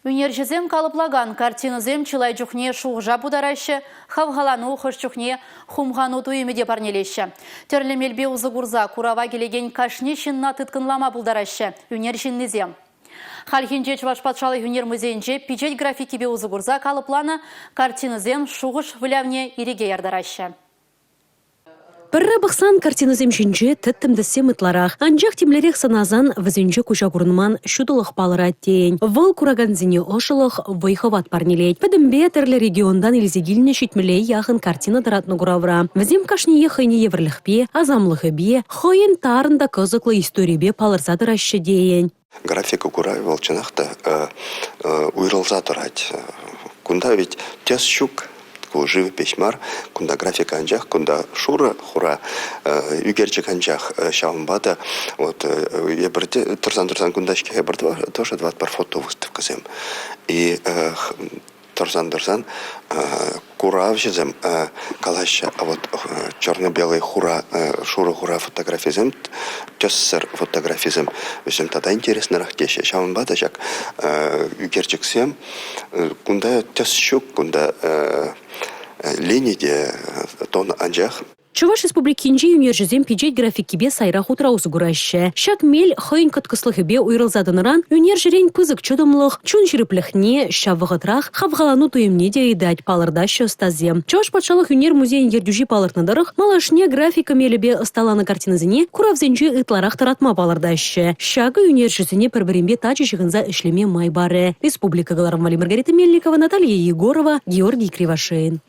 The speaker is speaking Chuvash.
Ӳнерҫӗсем калӑплакан картинӑсем чылай чухне шухӑша путараҫҫӗ, хавхалану хӑш чухне хумхану туйӑмӗ те парнелеҫҫӗ. Тӗрлӗ мелпе усӑ курса курава килекен кашни ҫынна тыткӑнлама пултараҫҫӗ ӳнер ҫыннисем. Хальхинче Чӑваш патшалӑх ӳнер музейӗнче пичет графикипе усӑ курса калӑпланӑ картинӑсем шухӑш вылявне ирӗке яртараҫҫӗ. Пӗрре пӑхсан картинӑсем ҫинче тӗттӗм тӗссем ытларах. Анчах темлерех сӑнасан вӗсенче куҫа курӑнман ҫутӑлӑх палӑрать тейӗн. Вӑл куракансене ӑшӑлӑх, вӑй-хӑват парнелет. Пӗтӗмпе тӗрлӗ регионтан илсе килнӗ ҫитмӗле яхӑн картина тӑратнӑ куравра. Вӗсем кашниех хӑйне евӗрлӗхпе, асамлӑхӗпе, хӑйӗн тарӑн та кӑсӑклӑ историпе палӑрса тӑраҫҫӗ тейӗн. Графика куравӗ вӑл чӑнах та уйрӑлса тӑрать. Кунта ведь тӗс ҫук, ку живопись мар, кунта графика анчах, кунта шурӑ хура ӳкерчӗк анчах. Ҫавӑнпа та вот эпир тӑрсан-тӑрсан кунта-ҫке эпир тоже тӑватпӑр фотовыставкӑсем. И тӑрсан-тӑрсан куравҫӑсем калаҫҫӗ, вот черно-белый хура, шурӑ хура фотографисем, тӗссӗр фотографисем, вӗсем тата интереснӑрах теҫҫӗ. Ҫавӑнпа та ҫак ӳкерчӗксем кунта тӗс ҫук, кунта лини те тон анчах. Чӑваш Республикинчи ӳнерҫӗсем пичет графикипе сайра хутра усӑ кураҫҫӗ. Ҫак мел хӑйӗн кӑткӑслӑхӗпе уйрӑлса тӑнӑран ӳнерҫӗрен пысӑк чӑтӑмлӑх, чун ҫирӗплӗхне, ҫав вӑхӑтрах хавхалану туйӑмне те ыйтать, палӑртаҫҫӗ ӑстасем. Чӑваш патшалӑх ӳнер музейӗн ертӳҫи палӑртнӑ тӑрӑх, малашне графика мелӗпе ӑсталанӑ картинӑсене куравсенче ытларах тӑратма палӑртаҫҫӗ. Ҫакӑ ӳнерҫӗсене пӗр-пӗринпе тачӑ ҫыхӑнса ӗҫлеме май парӗ. Республика кӑларӑм валли Маргарита Мельникова, Наталья Егорова, Георгий Кривошеин.